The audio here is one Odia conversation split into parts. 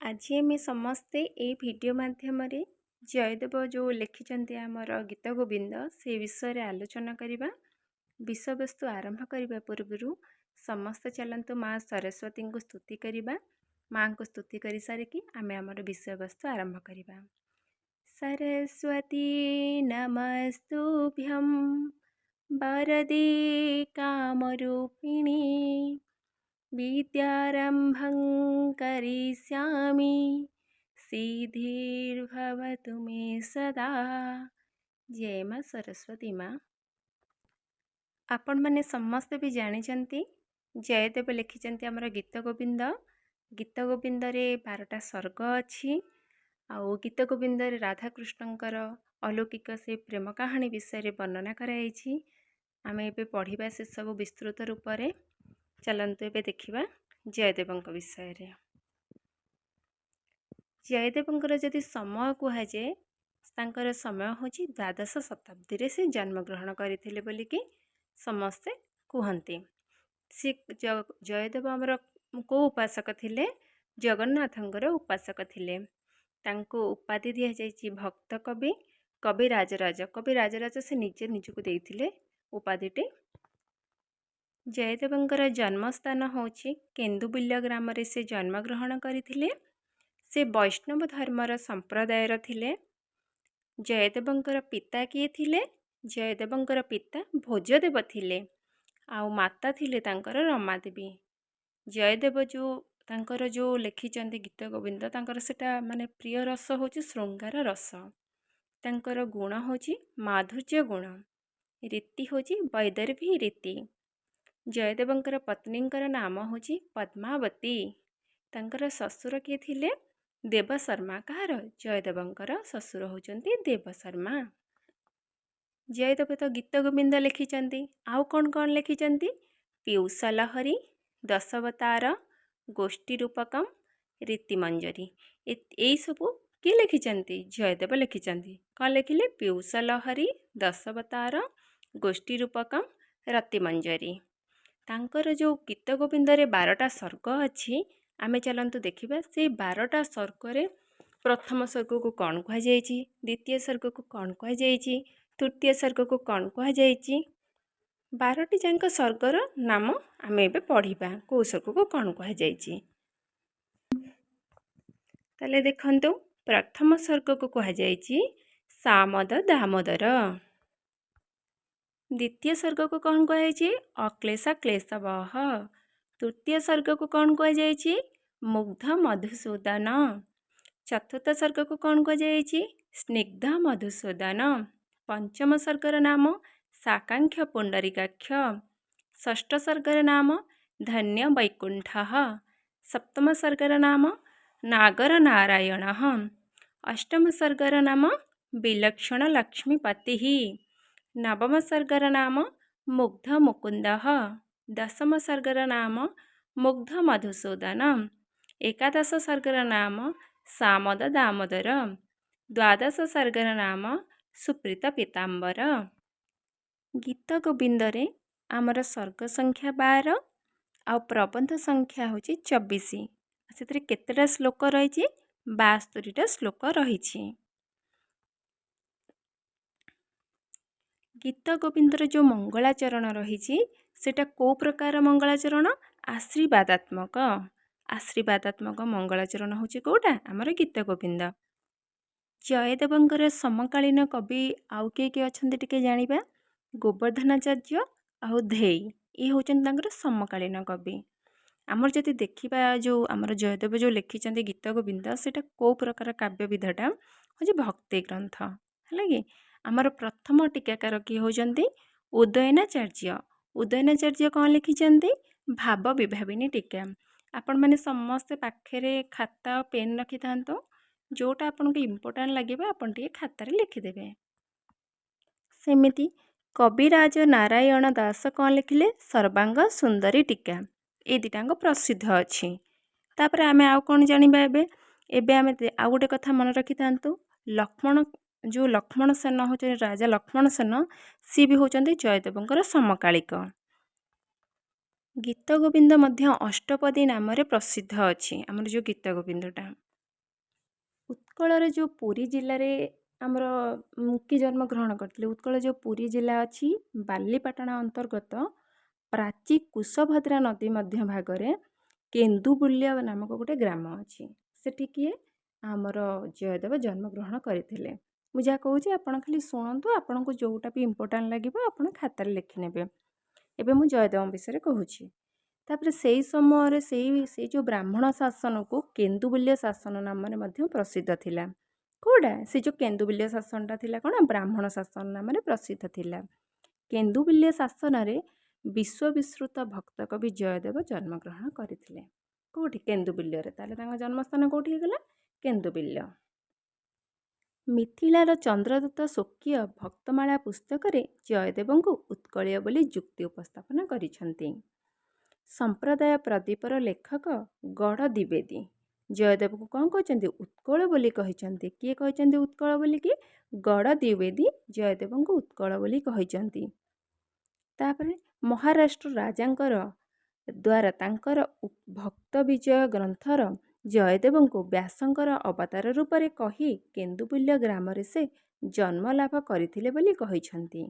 ଆଜି ଆମେ ସମସ୍ତେ ଏଇ ଭିଡ଼ିଓ ମାଧ୍ୟମରେ ଜୟଦେବ ଯେଉଁ ଲେଖିଛନ୍ତି ଆମର ଗୀତଗୋବିନ୍ଦ, ସେ ବିଷୟରେ ଆଲୋଚନା କରିବା। ବିଷୟବସ୍ତୁ ଆରମ୍ଭ କରିବା ପୂର୍ବରୁ ସମସ୍ତେ ଚାଲନ୍ତୁ ମା ସରସ୍ୱତୀଙ୍କୁ ସ୍ତୁତି କରିବା। ମାଙ୍କୁ ସ୍ତୁତି କରିସାରିକି ଆମେ ଆମର ବିଷୟବସ୍ତୁ ଆରମ୍ଭ କରିବା। ସରସ୍ୱତୀ ନମସ୍ତୁଭ୍ୟಂ ବରଦେ କାମରୂପିଣୀ ବିଦ୍ୟାରମ୍ଭଂ କରିଷ୍ୟାମି ସିଦ୍ଧିର୍ଭବତୁ ମେ ସଦା। ଜୟ ମା ସରସ୍ୱତୀ ମା। ଆପଣମାନେ ସମସ୍ତେ ବି ଜାଣିଛନ୍ତି, ଜୟଦେବ ଲେଖିଛନ୍ତି ଆମର ଗୀତ ଗୋବିନ୍ଦ। ଗୀତ ଗୋବିନ୍ଦରେ 12ଟା ସର୍ଗ ଅଛି, ଆଉ ଗୀତ ଗୋବିନ୍ଦରେ ରାଧାକୃଷ୍ଣଙ୍କର ଅଲୌକିକ ସେ ପ୍ରେମ କାହାଣୀ ବିଷୟରେ ବର୍ଣ୍ଣନା କରାଯାଇଛି। ଆମେ ଏବେ ପଢ଼ିବା ସେସବୁ ବିସ୍ତୃତ ରୂପରେ। ଚାଲନ୍ତୁ ଏବେ ଦେଖିବା ଜୟଦେବଙ୍କ ବିଷୟରେ। ଜୟଦେବଙ୍କର ଯଦି ସମୟ କୁହାଯାଏ, ତାଙ୍କର ସମୟ ହେଉଛି ଦ୍ୱାଦଶ ଶତାବ୍ଦୀରେ ସେ ଜନ୍ମଗ୍ରହଣ କରିଥିଲେ ବୋଲିକି ସମସ୍ତେ କୁହନ୍ତି। ସେ ଜୟଦେବ ଆମର କେଉଁ ଉପାସକ ଥିଲେ? ଜଗନ୍ନାଥଙ୍କର ଉପାସକ ଥିଲେ। ତାଙ୍କୁ ଉପାଧି ଦିଆଯାଇଛି ଭକ୍ତ କବି, କବି ରାଜରାଜ। କବି ରାଜରାଜ ସେ ନିଜେ ନିଜକୁ ଦେଇଥିଲେ ଉପାଧିଟି। ଜୟଦେବଙ୍କର ଜନ୍ମସ୍ଥାନ ହେଉଛି କେନ୍ଦୁବିଲ୍ଲ ଗ୍ରାମରେ ସେ ଜନ୍ମଗ୍ରହଣ କରିଥିଲେ। ସେ ବୈଷ୍ଣବ ଧର୍ମର ସମ୍ପ୍ରଦାୟର ଥିଲେ। ଜୟଦେବଙ୍କର ପିତା କିଏ ଥିଲେ? ଜୟଦେବଙ୍କର ପିତା ଭୋଜଦେବ ଥିଲେ, ଆଉ ମାତା ଥିଲେ ତାଙ୍କର ରମାଦେବୀ। ଜୟଦେବ ଯେଉଁ ତାଙ୍କର ଯେଉଁ ଲେଖିଛନ୍ତି ଗୀତ ଗୋବିନ୍ଦ, ତାଙ୍କର ସେଟା ମାନେ ପ୍ରିୟ ରସ ହେଉଛି ଶୃଙ୍ଗାର ରସ। ତାଙ୍କର ଗୁଣ ହେଉଛି ମାଧୁର୍ଯ୍ୟ ଗୁଣ, ରୀତି ହେଉଛି ବୈଦର୍ଭୀ ରୀତି। ଜୟଦେବଙ୍କର ପତ୍ନୀଙ୍କର ନାମ ହେଉଛି ପଦ୍ମାବତୀ। ତାଙ୍କର ଶ୍ୱଶୁର କିଏ ଥିଲେ? ଦେବଶର୍ମା। କାହାର? ଜୟଦେବଙ୍କର ଶ୍ୱଶୁର ହେଉଛନ୍ତି ଦେବଶର୍ମା। ଜୟଦେବ ତ ଗୀତ ଗୋବିନ୍ଦ ଲେଖିଛନ୍ତି, ଆଉ କ'ଣ କ'ଣ ଲେଖିଛନ୍ତି? ପୀୟୁଷ ଲହରୀ, ଦଶାବତାର, ଗୋଷ୍ଠୀ ରୂପକମ୍, ରୀତିମଞ୍ଜରୀ। ଏଇସବୁ କିଏ ଲେଖିଛନ୍ତି? ଜୟଦେବ ଲେଖିଛନ୍ତି। କ'ଣ ଲେଖିଲେ? ପୀୟୁଷ ଲହରୀ, ଦଶାବତାର, ଗୋଷ୍ଠୀ ରୂପକମ୍, ରତିମଞ୍ଜରୀ। ତାଙ୍କର ଯେଉଁ ଗୀତ ଗୋବିନ୍ଦରେ 12ଟା ସର୍ଗ ଅଛି, ଆମେ ଚାଲନ୍ତୁ ଦେଖିବା ସେଇ 12ଟା ସର୍ଗରେ ପ୍ରଥମ ସର୍ଗକୁ କ'ଣ କୁହାଯାଇଛି, ଦ୍ୱିତୀୟ ସର୍ଗକୁ କ'ଣ କୁହାଯାଇଛି, ତୃତୀୟ ସର୍ଗକୁ କ'ଣ କୁହାଯାଇଛି। 12ଟି ଯାକ ସର୍ଗର ନାମ ଆମେ ଏବେ ପଢ଼ିବା, କେଉଁ ସର୍ଗକୁ କ'ଣ କୁହାଯାଇଛି। ତାହେଲେ ଦେଖନ୍ତୁ, ପ୍ରଥମ ସର୍ଗକୁ କୁହାଯାଇଛି ସାମଦ ଦାମୋଦର। ଦ୍ୱିତୀୟ ସର୍ଗକୁ କ'ଣ କୁହାଯାଇଛି? ଅକ୍ଲେଶ କ୍ଲେଶବହ। ତୃତୀୟ ସର୍ଗକୁ କ'ଣ କୁହାଯାଇଛି? ମୁଗ୍ଧ ମଧୁସୂଦନ। ଚତୁର୍ଥ ସର୍ଗକୁ କ'ଣ କୁହାଯାଇଛି? ସ୍ନିଗ୍ଧ ମଧୁସୂଦନ। ପଞ୍ଚମ ସର୍ଗର ନାମ ସାକାଂକ୍ଷ ପୁଣ୍ଡରୀକାକ୍ଷ। ଷଷ୍ଠ ସର୍ଗର ନାମ ଧନ୍ୟ ବୈକୁଣ୍ଠ। ସପ୍ତମ ସର୍ଗର ନାମ ନାଗର ନାରାୟଣ। ଅଷ୍ଟମ ସର୍ଗର ନାମ ବିଲକ୍ଷଣ ଲକ୍ଷ୍ମୀପତି। ନବମ ସର୍ଗର ନାମ ମୁଗ୍ଧ ମୁକୁନ୍ଦ। ଦଶମ ସର୍ଗର ନାମ ମୁଗ୍ଧ ମଧୁସୂଦନ। ଏକାଦଶ ସର୍ଗର ନାମ ସାମଦ ଦାମୋଦର। ଦ୍ୱାଦଶ ସର୍ଗର ନାମ ସୁପ୍ରୀତ ପୀତାମ୍ବର। ଗୀତ ଗୋବିନ୍ଦରେ ଆମର ସର୍ଗ ସଂଖ୍ୟା 12 ଆଉ ପ୍ରବନ୍ଧ ସଂଖ୍ୟା ହେଉଛି 24। ସେଥିରେ କେତେଟା ଶ୍ଲୋକ ରହିଛି? 72ଟା ଶ୍ଲୋକ ରହିଛି। ଗୀତ ଗୋବିନ୍ଦର ଯେଉଁ ମଙ୍ଗଳାଚରଣ ରହିଛି, ସେଇଟା କେଉଁ ପ୍ରକାର ମଙ୍ଗଳାଚରଣ? ଆଶୀର୍ବାଦାତ୍ମକ। ଆଶୀର୍ବାଦାତ୍ମକ ମଙ୍ଗଳାଚରଣ ହେଉଛି କେଉଁଟା? ଆମର ଗୀତ ଗୋବିନ୍ଦ। ଜୟଦେବଙ୍କର ସମକାଳୀନ କବି ଆଉ କିଏ କିଏ ଅଛନ୍ତି ଟିକେ ଜାଣିବା। ଗୋବର୍ଦ୍ଧନାଚାର୍ଯ୍ୟ ଆଉ ଧେଇ, ଇଏ ହେଉଛନ୍ତି ତାଙ୍କର ସମକାଳୀନ କବି। ଆମର ଯଦି ଦେଖିବା ଯେଉଁ ଆମର ଜୟଦେବ ଯେଉଁ ଲେଖିଛନ୍ତି ଗୀତ ଗୋବିନ୍ଦ, ସେଇଟା କେଉଁ ପ୍ରକାର କାବ୍ୟବିଧଟା ହେଉଛି? ଭକ୍ତି ଗ୍ରନ୍ଥ। ହେଲା କି? ଆମର ପ୍ରଥମ ଟୀକାକାର କିଏ ହେଉଛନ୍ତି? ଉଦୟନାଚାର୍ଯ୍ୟ। ଉଦୟନାଚାର୍ଯ୍ୟ କ'ଣ ଲେଖିଛନ୍ତି? ଭାବ ବିଭାବିନୀ ଟୀକା। ଆପଣମାନେ ସମସ୍ତେ ପାଖରେ ଖାତା ଆଉ ପେନ୍ ରଖିଥାନ୍ତୁ। ଯେଉଁଟା ଆପଣଙ୍କୁ ଇମ୍ପୋର୍ଟାଣ୍ଟ ଲାଗିବ, ଆପଣ ଟିକେ ଖାତାରେ ଲେଖିଦେବେ। ସେମିତି କବିରାଜ ନାରାୟଣ ଦାସ କ'ଣ ଲେଖିଲେ? ସର୍ବାଙ୍ଗ ସୁନ୍ଦରୀ ଟୀକା। ଏଇ ଦୁଇଟାଙ୍କ ପ୍ରସିଦ୍ଧ ଅଛି। ତାପରେ ଆମେ ଆଉ କ'ଣ ଜାଣିବା ଏବେ? ଏବେ ଆମେ ଆଉ ଗୋଟେ କଥା ମନେ ରଖିଥାନ୍ତୁ। ଲକ୍ଷ୍ମଣ ଯେଉଁ ଲକ୍ଷ୍ମଣ ସେନ ହେଉଛନ୍ତି, ରାଜା ଲକ୍ଷ୍ମଣ ସେନ, ସିଏ ବି ହେଉଛନ୍ତି ଜୟଦେବଙ୍କର ସମକାଳିକ। ଗୀତଗୋବିନ୍ଦ ମଧ୍ୟ ଅଷ୍ଟପଦୀ ନାମରେ ପ୍ରସିଦ୍ଧ ଅଛି। ଆମର ଯେଉଁ ଗୀତଗୋବିନ୍ଦଟା, ଉତ୍କଳରେ ଯେଉଁ ପୁରୀ ଜିଲ୍ଲାରେ ଆମର କିଏ ଜନ୍ମଗ୍ରହଣ କରିଥିଲେ? ଉତ୍କଳ ଯେଉଁ ପୁରୀ ଜିଲ୍ଲା ଅଛି, ବାଲିପାଟଣା ଅନ୍ତର୍ଗତ ପ୍ରାଚୀ କୁଶଭଦ୍ରା ନଦୀ ମଧ୍ୟ ଭାଗରେ କେନ୍ଦୁବୁଲ୍ୟ ନାମକ ଗୋଟେ ଗ୍ରାମ ଅଛି। ସେଠି କିଏ ଆମର ଜୟଦେବ ଜନ୍ମଗ୍ରହଣ କରିଥିଲେ। ମୁଁ ଯାହା କହୁଛି ଆପଣ ଖାଲି ଶୁଣନ୍ତୁ, ଆପଣଙ୍କୁ ଯେଉଁଟା ବି ଇମ୍ପୋର୍ଟାଣ୍ଟ ଲାଗିବ ଆପଣ ଖାତାରେ ଲେଖିନେବେ। ଏବେ ମୁଁ ଜୟଦେବଙ୍କ ବିଷୟରେ କହୁଛି। ତାପରେ ସେଇ ସମୟରେ ସେଇ ଯେଉଁ ବ୍ରାହ୍ମଣ ଶାସନକୁ କେନ୍ଦୁବୁଲ୍ୟ ଶାସନ ନାମରେ ମଧ୍ୟ ପ୍ରସିଦ୍ଧ ଥିଲା। କେଉଁଟା? ସେ ଯେଉଁ କେନ୍ଦୁବିଲ୍ୟ ଶାସନଟା ଥିଲା କ'ଣ ବ୍ରାହ୍ମଣ ଶାସନ ନାମରେ ପ୍ରସିଦ୍ଧ ଥିଲା। କେନ୍ଦୁବିଲ୍ୟ ଶାସନରେ ବିଶ୍ୱବିଶ୍ରୁତ ଭକ୍ତକବି ଜୟଦେବ ଜନ୍ମଗ୍ରହଣ କରିଥିଲେ। କେଉଁଠି? କେନ୍ଦୁବିଲ୍ୟରେ। ତାହେଲେ ତାଙ୍କ ଜନ୍ମସ୍ଥାନ କେଉଁଠି ହେଇଗଲା? କେନ୍ଦୁବିଲ୍ୟ। ମିଥିଳାର ଚନ୍ଦ୍ରଦତ୍ତ ସ୍ୱକୀୟ ଭକ୍ତମାଳା ପୁସ୍ତକରେ ଜୟଦେବଙ୍କୁ ଉତ୍କଳୀୟ ବୋଲି ଯୁକ୍ତି ଉପସ୍ଥାପନ କରିଛନ୍ତି। ସମ୍ପ୍ରଦାୟ ପ୍ରଦୀପର ଲେଖକ ଗଡ଼ ଦ୍ୱିବେଦୀ ଜୟଦେବଙ୍କୁ କ'ଣ କହିଛନ୍ତି? ଉତ୍କଳ ବୋଲି କହିଛନ୍ତି। କିଏ କହିଛନ୍ତି ଉତ୍କଳ ବୋଲିକି? ଗଡ଼ ଦ୍ୱିବେଦୀ ଜୟଦେବଙ୍କୁ ଉତ୍କଳ ବୋଲି କହିଛନ୍ତି। ତାପରେ ମହାରାଷ୍ଟ୍ର ରାଜାଙ୍କର ଦ୍ୱାରା ତାଙ୍କର ଭକ୍ତ ବିଜୟ ଗ୍ରନ୍ଥର ଜୟଦେବଙ୍କୁ ବ୍ୟାସଙ୍କର ଅବତାର ରୂପରେ କହି କେନ୍ଦୁବୁଲ୍ୟ ଗ୍ରାମରେ ସେ ଜନ୍ମଲାଭ କରିଥିଲେ ବୋଲି କହିଛନ୍ତି।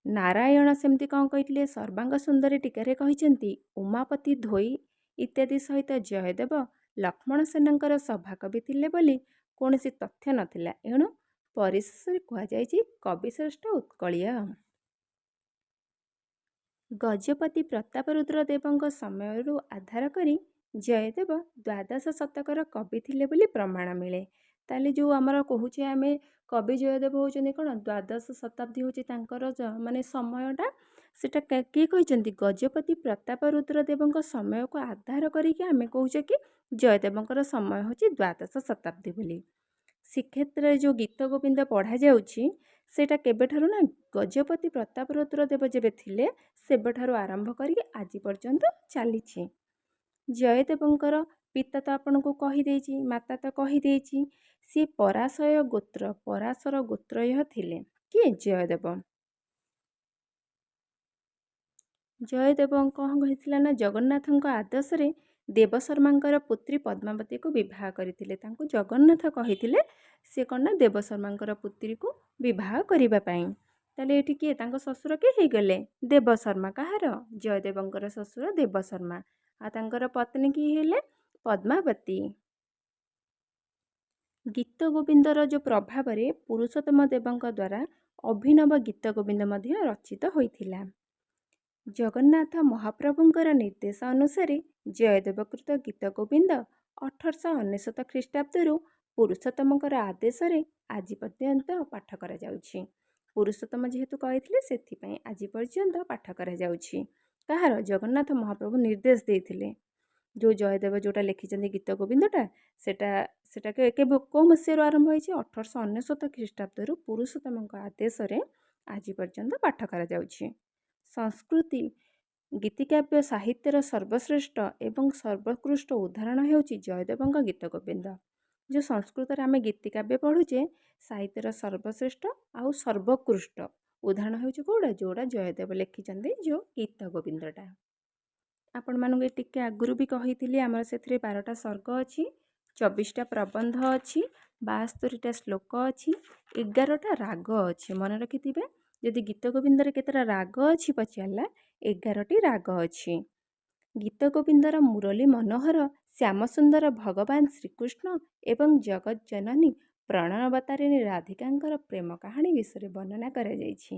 ନାରାୟଣ ସେମିତି କ'ଣ କହିଥିଲେ? ସର୍ବାଙ୍ଗ ସୁନ୍ଦରୀ ଟୀକାରେ କହିଛନ୍ତି, ଉମାପତି ଧୋଇ ଇତ୍ୟାଦି ସହିତ ଜୟଦେବ ଲକ୍ଷ୍ମଣ ସେନଙ୍କର ସଭାକବି ଥିଲେ ବୋଲି କୌଣସି ତଥ୍ୟ ନଥିଲା। ଏଣୁ ପରିଶେଷରେ କୁହାଯାଇଛି କବିଶ୍ରେଷ୍ଠ ଉତ୍କଳୀୟ। ଗଜପତି ପ୍ରତାପରୁଦ୍ର ଦେବଙ୍କ ସମୟରୁ ଆଧାର କରି ଜୟଦେବ ଦ୍ୱାଦଶ ଶତକର କବି ଥିଲେ ବୋଲି ପ୍ରମାଣ ମିଳେ। ତାହେଲେ ଯେଉଁ ଆମର କହୁଛେ ଆମେ କବି ଜୟଦେବ ହେଉଛନ୍ତି କ'ଣ ଦ୍ୱାଦଶ ଶତାବ୍ଦୀ ହେଉଛି ତାଙ୍କର ମାନେ ସମୟଟା, ସେଟା କିଏ କହିଛନ୍ତି? ଗଜପତି ପ୍ରତାପରୁଦ୍ର ଦେବଙ୍କ ସମୟକୁ ଆଧାର କରିକି ଆମେ କହୁଛେ କି ଜୟଦେବଙ୍କର ସମୟ ହେଉଛି ଦ୍ୱାଦଶ ଶତାବ୍ଦୀ ବୋଲି। ଶ୍ରୀକ୍ଷେତ୍ରରେ ଯେଉଁ ଗୀତ ଗୋବିନ୍ଦ ପଢ଼ାଯାଉଛି ସେଇଟା କେବେଠାରୁ ନା ଗଜପତି ପ୍ରତାପରୁଦ୍ର ଦେବ ଯେବେ ଥିଲେ ସେବେଠାରୁ ଆରମ୍ଭ କରିକି ଆଜି ପର୍ଯ୍ୟନ୍ତ ଚାଲିଛି। ଜୟଦେବଙ୍କର ପିତା ତ ଆପଣଙ୍କୁ କହିଦେଇଛି, ମାତା ତ କହିଦେଇଛି। ସିଏ ପରାଶୟ ଗୋତ୍ର, ପରାଶର ଗୋତ୍ରୟ ଥିଲେ। କିଏ? ଜୟଦେବ। ଜୟଦେବ କ'ଣ କହିଥିଲା ନା ଜଗନ୍ନାଥଙ୍କ ଆଦେଶରେ ଦେବଶର୍ମାଙ୍କର ପୁତ୍ରୀ ପଦ୍ମାବତୀକୁ ବିବାହ କରିଥିଲେ। ତାଙ୍କୁ ଜଗନ୍ନାଥ କହିଥିଲେ ସେ କ'ଣ ନା ଦେବଶର୍ମାଙ୍କର ପୁତ୍ରୀକୁ ବିବାହ କରିବା ପାଇଁ। ତାହେଲେ ଏଠି କିଏ ତାଙ୍କ ଶ୍ୱଶୁର କିଏ ହେଇଗଲେ? ଦେବଶର୍ମା। କାହାର? ଜୟଦେବଙ୍କର ଶ୍ୱଶୁର ଦେବଶର୍ମା। ଆଉ ତାଙ୍କର ପତ୍ନୀ କିଏ ହେଲେ? ପଦ୍ମାବତୀ। ଗୀତ ଗୋବିନ୍ଦର ଯେଉଁ ପ୍ରଭାବରେ ପୁରୁଷୋତ୍ତମ ଦେବଙ୍କ ଦ୍ୱାରା ଅଭିନବ ଗୀତ ଗୋବିନ୍ଦ ମଧ୍ୟ ରଚିତ ହୋଇଥିଲା। ଜଗନ୍ନାଥ ମହାପ୍ରଭୁଙ୍କର ନିର୍ଦ୍ଦେଶ ଅନୁସାରେ ଜୟଦେବକୃତ ଗୀତ ଗୋବିନ୍ଦ 1899 ଖ୍ରୀଷ୍ଟାବ୍ଦରୁ ପୁରୁଷୋତ୍ତମଙ୍କର ଆଦେଶରେ ଆଜି ପର୍ଯ୍ୟନ୍ତ ପାଠ କରାଯାଉଛି। ପୁରୁଷୋତ୍ତମ ଯେହେତୁ କହିଥିଲେ ସେଥିପାଇଁ ଆଜି ପର୍ଯ୍ୟନ୍ତ ପାଠ କରାଯାଉଛି। କାହାର? ଜଗନ୍ନାଥ ମହାପ୍ରଭୁ ନିର୍ଦ୍ଦେଶ ଦେଇଥିଲେ। ଯେଉଁ ଜୟଦେବ ଯେଉଁଟା ଲେଖିଛନ୍ତି ଗୀତ ଗୋବିନ୍ଦଟା, ସେଟା କେବେ କେଉଁ ମସିହାରୁ ଆରମ୍ଭ ହେଇଛି? 1899 ଖ୍ରୀଷ୍ଟାବ୍ଦରୁ ପୁରୁଷୋତ୍ତମଙ୍କ ଆଦେଶରେ ଆଜି ପର୍ଯ୍ୟନ୍ତ ପାଠ କରାଯାଉଛି। ସଂସ୍କୃତି ଗୀତିକାବ୍ୟ ସାହିତ୍ୟର ସର୍ବଶ୍ରେଷ୍ଠ ଏବଂ ସର୍ବୋତ୍କୃଷ୍ଟ ଉଦାହରଣ ହେଉଛି ଜୟଦେବଙ୍କ ଗୀତ ଗୋବିନ୍ଦ। ଯେଉଁ ସଂସ୍କୃତରେ ଆମେ ଗୀତିକାବ୍ୟ ପଢ଼ୁଛେ, ସାହିତ୍ୟର ସର୍ବଶ୍ରେଷ୍ଠ ଆଉ ସର୍ବୋତ୍କୃଷ୍ଟ ଉଦାହରଣ ହେଉଛି କେଉଁଟା? ଯେଉଁଟା ଜୟଦେବ ଲେଖିଛନ୍ତି ଯେଉଁ ଗୀତ ଗୋବିନ୍ଦଟା। ଆପଣମାନଙ୍କୁ ଟିକେ ଆଗରୁ ବି କହିଥିଲି, ଆମର ସେଥିରେ 12ଟା ସର୍ଗ ଅଛି, 24ଟା ପ୍ରବନ୍ଧ ଅଛି, 72ଟା ଶ୍ଲୋକ ଅଛି, 11ଟା ରାଗ ଅଛି। ମନେ ରଖିଥିବେ, ଯଦି ଗୀତ ଗୋବିନ୍ଦରେ କେତେଟା ରାଗ ଅଛି ପଚାରିଲା, 11ଟି ରାଗ ଅଛି। ଗୀତ ଗୋବିନ୍ଦର ମୁରଲୀ ମନୋହର ଶ୍ୟାମସୁନ୍ଦର ଭଗବାନ ଶ୍ରୀକୃଷ୍ଣ ଏବଂ ଜଗତ ଜନନୀ ପ୍ରଣୟବତାରିଣୀ ରାଧିକାଙ୍କର ପ୍ରେମ କାହାଣୀ ବିଷୟରେ ବର୍ଣ୍ଣନା କରାଯାଇଛି।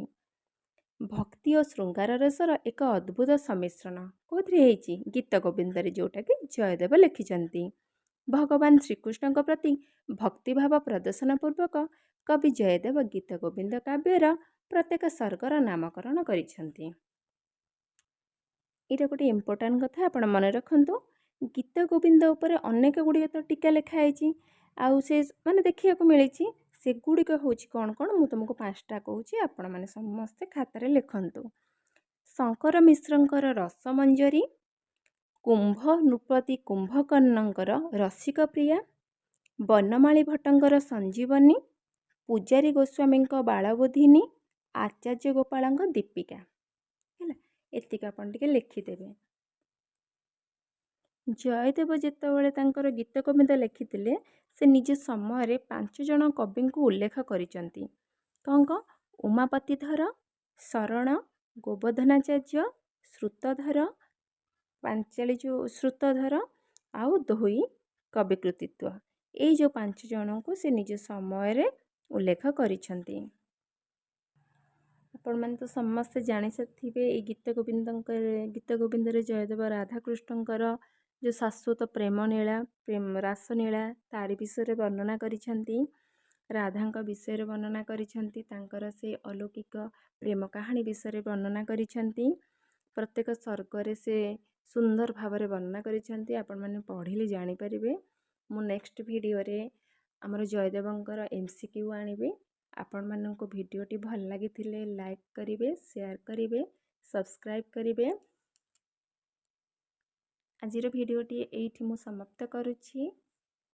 ଭକ୍ତି ଓ ଶୃଙ୍ଗାର ରସର ଏକ ଅଦ୍ଭୁତ ସମ୍ମିଶ୍ରଣ କେଉଁଥିରେ ହେଇଛି? ଗୀତ ଗୋବିନ୍ଦରେ, ଯେଉଁଟାକି ଜୟଦେବ ଲେଖିଛନ୍ତି। ଭଗବାନ ଶ୍ରୀକୃଷ୍ଣଙ୍କ ପ୍ରତି ଭକ୍ତିଭାବ ପ୍ରଦର୍ଶନ ପୂର୍ବକ କବି ଜୟଦେବ ଗୀତ ଗୋବିନ୍ଦ କାବ୍ୟର ପ୍ରତ୍ୟେକ ସର୍ଗର ନାମକରଣ କରିଛନ୍ତି। ଏଇଟା ଗୋଟେ ଇମ୍ପୋର୍ଟାଣ୍ଟ କଥା, ଆପଣ ମନେ ରଖନ୍ତୁ। ଗୀତ ଗୋବିନ୍ଦ ଉପରେ ଅନେକ ଗୁଡ଼ିଏ ତ ଟୀକା ଲେଖା ହେଇଛି ଆଉ ସେ ମାନେ ଦେଖିବାକୁ ମିଳିଛି। ସେଗୁଡ଼ିକ ହେଉଛି କ'ଣ କ'ଣ? ମୁଁ ତୁମକୁ 5ଟା କହୁଛି, ଆପଣମାନେ ସମସ୍ତେ ଖାତାରେ ଲେଖନ୍ତୁ। ଶଙ୍କର ମିଶ୍ରଙ୍କର ରସମଞ୍ଜରୀ, କୁମ୍ଭ ନୃପତି କୁମ୍ଭକର୍ଣ୍ଣଙ୍କର ରସିକପ୍ରିୟା, ବନମାଳୀ ଭଟ୍ଟଙ୍କର ସଞ୍ଜୀବନୀ, ପୂଜାରୀ ଗୋସ୍ୱାମୀଙ୍କ ବାଳବୋଧିନୀ, ଆଚାର୍ଯ୍ୟ ଗୋପାଳଙ୍କ ଦୀପିକା। ହେଲା, ଏତିକି ଆପଣ ଟିକେ ଲେଖିଦେବେ। ଜୟଦେବ ଯେତେବେଳେ ତାଙ୍କର ଗୀତ ଗୋବିନ୍ଦ ଲେଖିଥିଲେ, ସେ ନିଜ ସମୟରେ 5 ଜଣ କବିଙ୍କୁ ଉଲ୍ଲେଖ କରିଛନ୍ତି। କ'ଣ କ'ଣ? ଉମାପତିଧର, ଶରଣ, ଗୋବର୍ଦ୍ଧନାଚାର୍ଯ୍ୟ, ଶ୍ରୁତଧର, ପାଞ୍ଚାଳି ଯେଉଁ ଶ୍ରୁତଧର ଆଉ ଦୋହଇ କବି କୃତିତ୍ୱ। ଏଇ ଯେଉଁ 5 ଜଣଙ୍କୁ ସେ ନିଜ ସମୟରେ ଉଲ୍ଲେଖ କରିଛନ୍ତି। ଆପଣମାନେ ତ ସମସ୍ତେ ଜାଣିସାରିଥିବେ, ଏଇ ଗୀତ ଗୋବିନ୍ଦଙ୍କ ଗୀତ ଗୋବିନ୍ଦରେ ଜୟଦେବ ରାଧାକୃଷ୍ଣଙ୍କର ଯେଉଁ ଶାଶ୍ୱତ ପ୍ରେମ ନୀଳା, ପ୍ରେମ ରାସନୀଳା, ତାରି ବିଷୟରେ ବର୍ଣ୍ଣନା କରିଛନ୍ତି। ରାଧାଙ୍କ ବିଷୟରେ ବର୍ଣ୍ଣନା କରିଛନ୍ତି, ତାଙ୍କର ସେ ଅଲୌକିକ ପ୍ରେମ କାହାଣୀ ବିଷୟରେ ବର୍ଣ୍ଣନା କରିଛନ୍ତି। ପ୍ରତ୍ୟେକ ସର୍ଗରେ ସେ ସୁନ୍ଦର ଭାବରେ ବର୍ଣ୍ଣନା କରିଛନ୍ତି। ଆପଣମାନେ ପଢ଼ିଲେ ଜାଣିପାରିବେ। ମୁଁ ନେକ୍ସଟ ଭିଡ଼ିଓରେ ଆମର ଜୟଦେବଙ୍କର MCQ ଆଣିବି। ଆପଣମାନଙ୍କୁ ଭିଡ଼ିଓଟି ଭଲ ଲାଗିଥିଲେ ଲାଇକ୍ କରିବେ, ସେୟାର କରିବେ, ସବସ୍କ୍ରାଇବ୍ କରିବେ। ଆଜିର ଭିଡ଼ିଓଟି ଏଇଠି ମୁଁ ସମାପ୍ତ କରୁଛି।